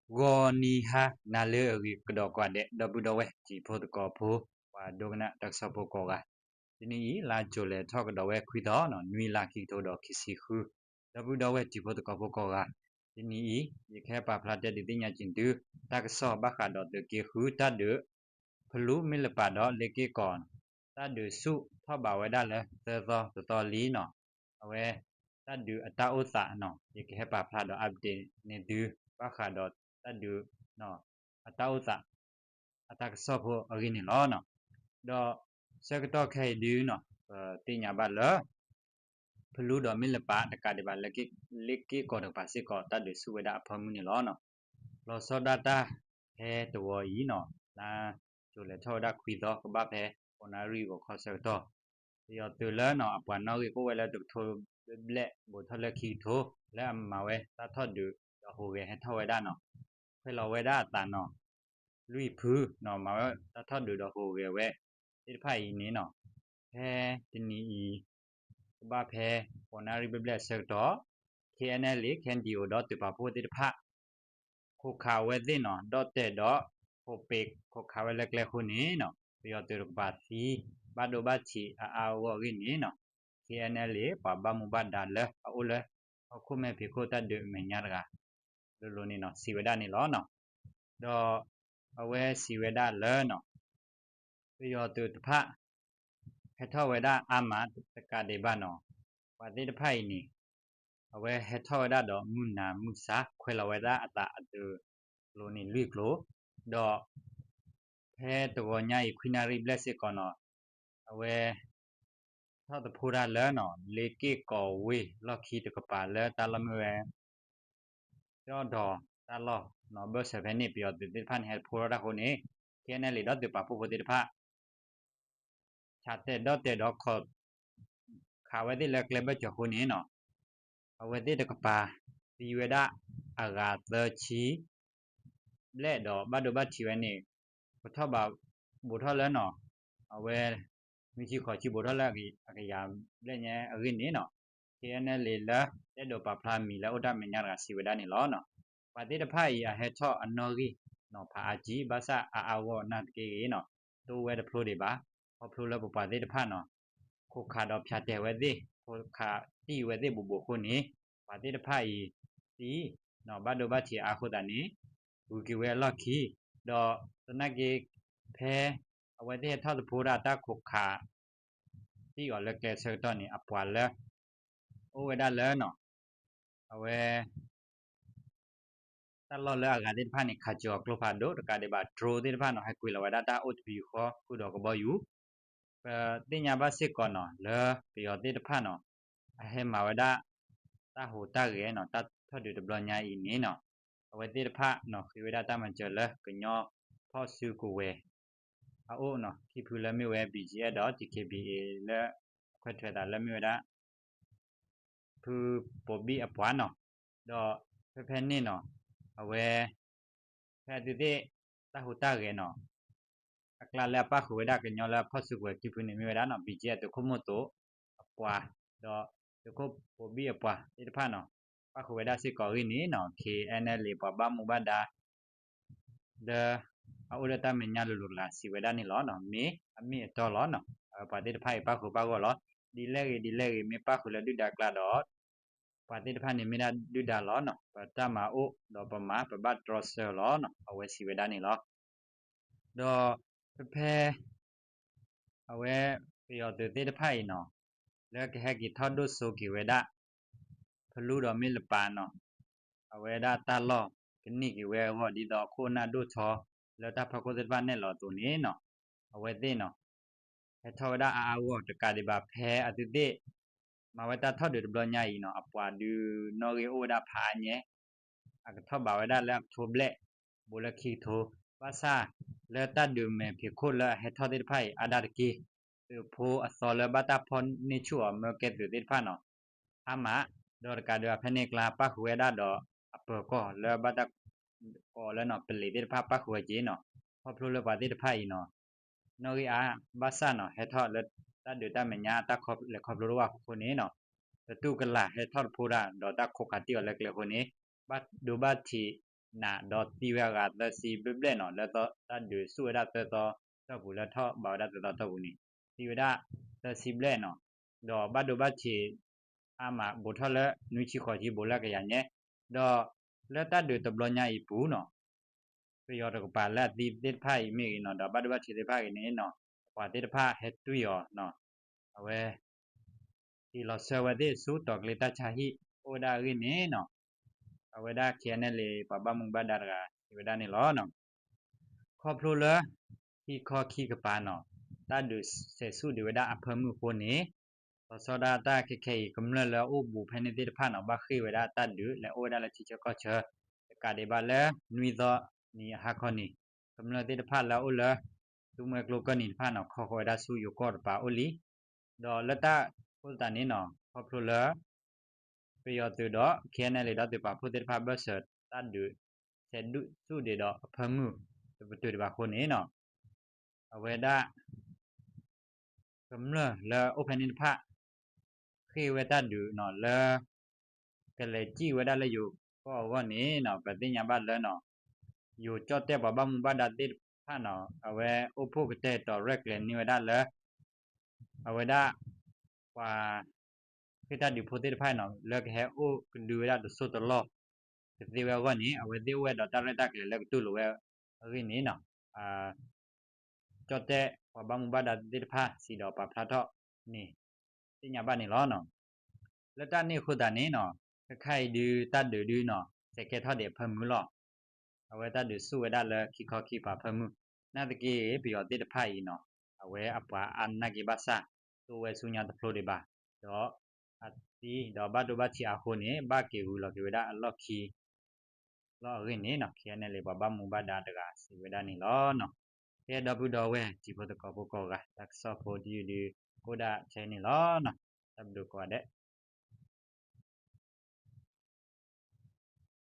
ဂီၤနံၤဟါနၤလၢအဂ့ၤကဒီးကိးဂၤဒဲး ဒီပုၢ်ဒီဝဲၢ်တံၤဖိသကိးဖိ ပှၤဒိကနၣ်တၢ်ကစီၣ်ဖိကိးဂၤ, တနံၤအံၤ လါကၠိၤလဲၤထီၣ်ကဒီးဝဲခွံသီနီၤ နွံလါခံကထိဒီးခံဆံဃု, ဒီပုၢ်ဒီဝဲၢ်တံၤဖိသကိးဖိကိးဂၤ, တနံၤအံၤ ယကဟဲပာ်ဖျါတဲဒုးသ့ၣ်ညါက့ၤသု တၢ်ကစီၣ်ဘၣ်ဃးဒီးသုးက့ဃုတၢ်ဒုး ဖလူမ့ၢ်လပာ်ဒီးလ့က့ၢ်ကီး တၢ်ဒုးဆူၣ်ထီၣ်ဘးဝဲဒၣ်လၢသၢသီတသီလံနီၤ, အဝဲ တၢ်ဒုးအတၢ်အိၣ်သးနီၤ ယကဟဲပာ်ဖျါဒီး update န့ၢ်သု ဘၣ်ဃးဒီးတၢ်ဒုး အတၢ်အိၣ်သး အတၢ်ကစီၣ်ဖိအဂ့ၢ်န့ၣ်လီၤ. ဒီးဆၢကတီၢ်ခဲအံၤဒုနီၤ ပသ့ၣ်ညါဘၣ်လၢ ဖလူဒီးမ့ၢ်လပာ်တကးဒံးဘၣ် လ့က့ၢ်ကီးတကပၤစ့ၢ်ကီး တၢ်ဒုးဆူၣ်ဝဲဒၣ်အဖၢမုၢ်န့ၣ်လီၤ. လီၤဆီဒၣ်တၢ်ဖဲတဝီအံၤနီၤ လါကၠိၤလဲၤထီၣ်ဝဲဒၣ်ခွံသီ ကဘၣ်ဖဲ ဃိးနၣ်ရံၣ်ဂီၤခီဆၢကတီၢ် ပယီၤသုးလၢနီၤ အပှၤနီၣ်ဂံၢ်အိၣ်ဝဲလၢတကထိဘျဲၣ်ဘျဲၣ် ဘူးထီၣ်လၢခံကထိ လၢအမၤဝဲတၢ်ထီၣ်ဒုးဒီးဟူးဂဲၤဟဲထီၣ်ဝဲဒၣ်နီၤ ခွဲးလီၤဝဲဒၣ်အသးနီၤ လွံၢ်ဖုနီၤ မၤဝဲတၢ်ထီၣ်ဒုးဒီးဟူးဂဲၤဝဲသ့ၣ်တဖၣ်အံၤန့ၣ်နီၤ ဖဲတနံၤအံၤ ကဘၣ်ဖဲ ဃိးနၣ်ရံၣ်ဘျဲၣ်ဘျဲၣ်အဆၢကတီၢ် ခ့ၣ်အဲၣ်အဲၣ်လ့ၣ် ခ့ၣ်အဲၣ်ဒံၣ်အိၣ်ဒီးသုးပာ်ဖှိၣ်သ့ၣ်တဖၣ် ခိးခးဝဲသ့ၣ်နီၤ ဒီၣ်တဲာ်ဒီး ခိးပ့းခိးခးဝဲလၢကျဲအဃိန့ၣ်နီၤ ပယီၤသုးတကပၤသံ ဘၣ်ဒိဘၣ်ထံးအါအါဂီၢ်ဂီၢ်အဂ့ၢ်န့ၣ်နီၤ ခ့ၣ်အဲၣ်အဲၣ်လ့ၣ် ပှၤဘၣ်မူဘၣ်ဒါလၢအအိၣ်လၢ ဟီၣ်ခိၣ်မဲာ်ဖံးခိၣ်တၢ်ဒုးအမဲာ်ညါတဂၤ လိၤလိၤန့ၣ်နီၤ စံးဝဲဒၣ်န့ၣ်လီၤ. ဒီးအဝဲစံးဝဲဒၣ်လၢနီၤ ပယီၤသုးတဖၣ် ဟဲထီၣ်ဝဲဒၣ်အါမးတကးဒံးဘၣ်နီၤ ပှၤသ့ၣ်တဖၣ်အံၤန့ၣ် အဝဲဟဲထီၣ်ဝဲဒၣ်ဒီးမုၢ်နၤမုၢ်ဆါ ခွဲးလီၤဝဲဒၣ်အသးအသုးကျိၤန့ၣ်လွံၢ်ကျိၤ ဒီး ဖဲတဂီၤညါအံၤ ခွံနၣ်ရံၣ်ဘျဲၣ်စ့ၢ်ကီးနီၤ အဝဲ ထီၣ်သဖှိတၢ်လၢနီၤ လ့က့ၢ်ကီးဝ့ၢ်လီၢ်ခံတကပၤလၢတၢ်လီၢ်မ့ၢ်ဝဲ ကၠီၣ်ဒီၤတၢ်လီၢ်နီၤ ဘၢၣ်စၢၤဖဲန့ၣ် ပယီၤသုးသ့ၣ်တဖၣ်န့ၣ် ဟဲသဖှိထီၣ်တၢ်အဃိန့ၣ် ခ့ၣ်အဲၣ်အဲၣ်လ့ၣ်ဒီးသုးပာ်ဖှိၣ်ဖိသ့ၣ်တဖၣ် ဆးတဲာ်ဒီၣ်တဲာ်ဒီးခိး ခးဝဲသ့ၣ်လၢကျဲဘၢၣ်စၢၤအဃိန့ၣ်နီၤ အဝဲသ့ၣ်တကပၤ သံဝဲဒၣ်အဂၤသၢဆံ ဘျဲၣ်ဒီးဘၣ်ဒိဘၣ်ထံးဝဲန့ၣ် ကထီၣ်ဘး ဘူးထီၣ်လၢနီၤ အဝဲ နွံဆံဃိးဆံ ဘူးထီၣ်လၢအကယၤဘျဲၣ်ညါအဂ့ၢ်န့ၣ်နီၤ ခ့ၣ်အဲၣ်အဲၣ်လ့ၣ်လၢ တအဲၣ်ဒိးပာ်ဖျါမံၤလၢအိၣ်တၢ်မဲာ်ညါတဂၤစံးဝဲဒၣ်န့ၣ်လီၤ. ပှၤသ့ၣ်တဖၣ်အံၤအဟဲထီၣ်အနီၣ်ဂံၢ်နီၤ ဖးအါကံ ဘၣ်ဆၣ်အါအါဂီၢ်နာ်သက့ဂ့ၤနီၤ တအိၣ်ဝဲတဖျိဒံးဘၣ် ခီဖျိလၢပပှၤသ့ၣ်တဖၣ်နီၤ ခိးခးဒီးဖၠးတဲာ်ဝဲသ့ၣ် ခိးခးတံၢ်ဝဲသ့ၣ်ဘူးဘူးအဃိန့ၣ် ပှၤသ့ၣ်တဖၣ်အံၤ သံ ဘၣ်ဒိဘၣ်ထံးအါအဃိသတးန့ၣ် ဂုၤက့ၤဝဲအလီၢ်ခံ ဒီးသနာ်က့ ဖဲ အဝဲသ့ၣ်ဟဲထီၣ်သဖှိတၢ်တၢ်ခိးခး တံၢ်အီၤလၢကျဲဆၢကတီၢ်န့ၣ် အပှၤလၢ အိၣ်ဝဲဒၣ်လၢနီၤ အဝဲ တၢ်လီၢ်လၢအဂၤသ့ၣ်တဖၣ်န့ၣ် ခးစၢၤအီၤကျိဖးဒိၣ် တကးဒံးဘၣ် drone သ့ၣ်တဖၣ်နီၤ ဟဲကွံာ်လီၤဝဲဒၣ်တၢ်အိၣ်တပယူာ်ဃီ ဃုာ်ဒီးကဘီယူၤ ပသ့ၣ်ညါဘၣ်စ့ၢ်ကီးနီၤ လၢပယီၤသ့ၣ်တဖၣ်နီၤ အဟဲမၤဝဲဒၣ် တၢ်ဟူးတၢ်ဂဲၤနီၤ တၢ်ထီၣ်ဒုးတဘျီညါအံၤန့ၣ်နီၤ အဝဲသ့ၣ်တဖၣ်နီၤ ဃ့ဝဲဒၣ်တၢ်မၤစၢၤလၢကညီဖီၣ်စုကဝဲၤ အအိၣ်နီၤ ခံဖုလၢမ့ၢ်ဝဲ BGF ဒီး DKBA လၢ အခွဲးထွဲးသးလၢမ့ၢ်ဝဲဒၣ် ဖုပိာ်ဘံၣ်အပှၤနီၤ ဒီးဖဲဖဲန့ၣ်နီၤ အဝဲ ဖဲအသုးသ့ၣ် တၢ်ဟူးတၢ်ဂဲၤနီၤ အကျါလၢအပၣ်ဃုာ်ဝဲဒၣ်ကညီလၢအဖီၣ်စုကဝဲၤခံဖုန့ၣ်မ့ၢ်ဝဲဒၣ်နီၤ BGF သုးခိၣ်မိၢ်သိးအပှၤ ဒီးသုးခိၣ်ပိာ်ဘံၣ်အပှၤသ့ၣ်တဖၣ်နီၤ ပၣ်ဃုာ်ဝဲဒၣ်စ့ၢ်ကီးအဂ့ၢ်န့ၣ်နီၤ KNLA ပှၤဘၣ်မူဘၣ်ဒါ လၢ အအိၣ်လၢတၢ်မဲာ်ညါလိၤလိၤတဂၤစံးဝဲဒၣ်န့ၣ်လီၤ. မ့ၢ်အမ့ၢ်အတီလီၤနီၤ ပှၤသ့ၣ်တဖၣ်အံၤပၣ်ဃုာ်ပၣ်ဂီၢ်လီၤ. ဒ်လဲၣ်ဂ့ၤဒ်လဲၣ်ဂ့ၤ မ့ၢ်ပၣ်ဃုာ်လၢဒုၣ်ဒါကျါဒီး ပှၤသ့ၣ်တဖၣ်န့ၣ်မ့ၢ်ဒၣ်ဒုၣ်ဒါလီၤနီၤ ပတၢ်မၤအိၣ်ဒီးပမၤ ပဘၣ်တြီဆၢလီၤနီၤ အဝဲစံးဝဲဒၣ်န့ၣ်လီၤ. ဒီးဖဲဖဲ အဝဲပယီၤသုးသ့ၣ်တဖၣ်အံၤနီၤ လၢကဟဲက့ၤထီၣ်ဒိၣ်စိက့ၤဝဲဒၣ် ဖလူဒီးမ့ၢ်လပာ်နီၤ အဝဲဒၣ်တၢ်လီၢ်ကန့ၢ်က့ၤဝဲအဂီၢ် ဒ်သိးအခိၣ်အနၢ်ဒိၣ်ထီ လၢတၢ်ဖီခိၣ်သ့ၣ်တဖၣ်နဲၣ်လီၤအသိးန့ၣ်နီၤ အဝဲသ့ၣ်နီၤ ဟဲထီၣ်ဝဲဒၣ်အါအါဂီၢ် တကးဒံးဘၣ်ဖဲအသုးသ့ၣ် မၤဝဲတၢ်ထီၣ်ဒုးတဘျီညါအံၤနီၤ အပှၤဒုးနီၣ်ဂံၢ်အိၣ်ဝဲဒၣ်ဖးအါညါ အကထီၣ်ဘးဝဲဒၣ်လၢအကထိဘျဲၣ် ဘူးလၢခံကထိ ဘၣ်ဆၣ်လၢတၢ်ဒုးမဲာ်ဖံးခိၣ်လၢအဟဲထီၣ်သ့ၣ်တဖၣ်အံၤ အါဒၣ်တက့ၢ် သုးဖိအသီလၢဘၣ်တၢ်ဖီၣ်န့ၢ်ဆူၣ်အီၤ မၢကဲသုးသ့ၣ်တဖၣ်နီၤ အါမး ဒီးတကးဒံးဘၣ်ဖဲန့ၣ်အကျါ ပၣ်ဃုာ်ဝဲဒၣ်ဒီးအပၢၤကီၢ်လၢဘၣ်တၢ်ကိးလၢနီၤ ပလံးသ့ၣ်တဖၣ်ပၣ်ဃုာ်ဝဲက့ၤနီၤ ခီဖျိလၢပှၤသ့ၣ်တဖၣ်အံၤနီၤ နီၣ်ဂံၢ်အါ ဘၣ်ဆၣ်နီၤ ဟဲထီၣ်လၢတၢ်ဒုးတၢ်မဲာ်ညါတၢ်လဲၤခီဖျိတအိၣ်ဘၣ်အဃိန့ၣ်နီၤ သတူၢ်ကလာ်ဟဲထီၣ်တဖိတၢ် ဒီးတၢ်ခိးခးတံၢ်အီၤလၢကျဲအဃိန့ၣ် ဘၣ်ဒိဘၣ်ထံး နးဒီးသံဝဲအဂၤသၢဆံဘျဲၣ်ဘျဲၣ်နီၤ, လၢတၢ်ဒုးဆူၣ်ဝဲဒၣ်သၢသီတီၢ်ပူၤ လၢထီၣ်ဘးဝဲဒၣ်သၢသီတီၢ်ပူၤန့ၣ် သံဝဲဒၣ်သၢဆံဘျဲၣ်နီၤ, ဒီးဘၣ်ဒိဘၣ်ထံးအါမး ဘူးထီၣ်လၢနွံဆံဃိးဆံ ဘူးလၢကယၤညါ, ဒီးလၢတၢ်ဒုးတဘျီညါအံၤပူၤနီၤ ပယီၤတကပၤလၢအသံသ့ၣ်တဖၣ်အံၤမ့ၢ်ဂ့ၤနီၤ, ဒီးဘၣ်ဒိဘၣ်ထံးသ့ၣ်တဖၣ်ဂ့ၤန့ၣ်နီၤ, ပှၤသ့ၣ်တဖၣ်ဟဲတွံၢ်အီၤနီၤ, အဝဲ ဟ့ၣ်လီၤဆၢဝဲသ့ၣ်ဆူတီၤကျ့တၢ်ဆါဟံၣ် အိၣ်ဝဲဒၣ်အဂ့ၢ်န့ၣ်နီၤ, အဝဲဒၣ် KNLA ပှၤဘၣ်မူဘၣ်ဒါတဂၤ စံးဝဲဒၣ်န့ၣ်လီၤ. ခီဖျိလၢ ဟံၣ်ခီခံကပၤနီၤ, တၢ်ဒုးဆဲးဆူၣ်ဒံးဝဲဒၣ်အဖၢမုၢ်အဃိန့ၣ်, လီၤဆီဒၣ်တၢ်ခဲခဲအံၤ ကမျၢၢ်လၢအအိၣ်ဘူးဖဲန့ၣ်သ့ၣ်တဖၣ်နီၤ ဘၣ်ဃ့ၢ်ဝဲဒၣ်တၢ်ဒုးလၢအိၣ်ဝဲဒၣ်လၢထံဆၢကီၢ်ဆၢ, တကးဒံးဘၣ်လၢနွံသီနံၤအဟါခီန့ၣ်, ကမျၢၢ်သ့ၣ်တဖၣ်လၢအအိၣ်လၢ သူမှဲကျိကၢၢ်နံၤတဖၣ်နီၤ ခီဃီၤဝဲဒၣ်ဆူယိၤကီၢ်တပၤအိၣ်လံ, ဒီးလၢတၢ်အဃိသတးန့ၣ်နီၤ ခီဖျိလၢ ပယီၤသုးဒီး KNLA ဒီးသုးပာ်ဖှိၣ်သ့ၣ်တဖၣ် ဘၢၣ်စၢၤတၢ်ဒုးဆဲးဆူၣ်ဒံးဒီးအဖၢမုၢ်တပတုာ်ဒံးဘၣ်အဃိန့ၣ်နီၤ, အဝဲဒၣ် ကမျၢၢ်လၢအိၣ်ဖဲန့ၣ်တဖၣ် ဃ့ၢ်ဝဲတၢ်ဒုးနီၤ လၢ ကလဲၤစံၣ်ဝဲဒၣ်လၢယိၤကီၢ်အဂီၢ်န့ၣ်နီၤ ပသ့ၣ်ညါဘၣ်လၢနီၤ ယိၤကၠီၣ်တဲၣ်ပှၤဘၣ်မူဘၣ်ဒါသ့ၣ်တဖၣ်နီၤ အဝဲအိၣ်ဖှိၣ်ကတဲာ်ကတီၤရဲၣ်ကျဲၤန့ၢ်ဝဲဒၣ်လၢ အဝဲဒၣ် ပှၤ ဃ့ၢ်တၢ်ဒုးဖိသ့ၣ်တဖၣ်နီၤ လၢကဟဲအိၣ်ကဒုဝဲဒၣ်တစိၢ်တလီၢ် ကသ့ဝဲအဂီၢ်န့ၣ် အဝဲသ့ၣ်အိၣ်ဝဲဒီးတၢ်ရဲၣ်တၢ်ကျဲၤလၢကတူၢ်လိာ်ဝဲအဂ့ၢ်န့ၣ်နီၤ ကၠီၣ်တဲၣ်ပှၤဘၣ်မူဘၣ်ဒါသ့ၣ်တဖၣ်စံးဒီးပာ်ဖျါထီၣ်န့ၣ် သ့ၣ်ညါဘၣ်န့ၣ်လီၤ. လၢတၢ်န့ၣ်အဃိသတးန့ၣ်နီၤ ခဲခါအံၤဒုးတၢ်ဒုးဒုနီၤ စဲးကဲထီၣ်ဒံးအဖၢမုၢ်လီၤ. အဝဲတၢ်ဒုးဆူၣ်ဝဲဒၣ်လၢခံခီခံကပၤဖၢမုၢ် နာ်သက့ ပယီၤသ့ၣ်တဖၣ်အံၤနီၤ အဝဲအပှၤအါနာ်က့ၤဘၣ်ဆၣ် တအိၣ်ဝဲဆူညါတဖျိဒံးဘၣ် ဒီးအသံဒီးဘၣ်ဒိဘၣ်ထံးအါအဃိန့ၣ် ဘၣ်က့ၤဂုၤလီၤက့ၤဝဲဒၣ်အလီၢ်ခံ လီၤအဂ့ၢ်န့ၣ်နီၤ ခဲန့ၣ်လံ ပှၤဘၣ်မူဘၣ်ဒါတဂၤစံးဝဲဒၣ်န့ၣ်လီၤ. ကဲဒီပုၢ်ဒီဝဲၢ် တံၤဖိသကိးဖိကိးဂၤ တၢ်ကစီၣ်ဖိတယုၢ်ဒုး ကအိၣ်ဒၣ်ထဲန့ၣ်လီၤ. တၢ်ဘျုးကိးဂၤဒဲး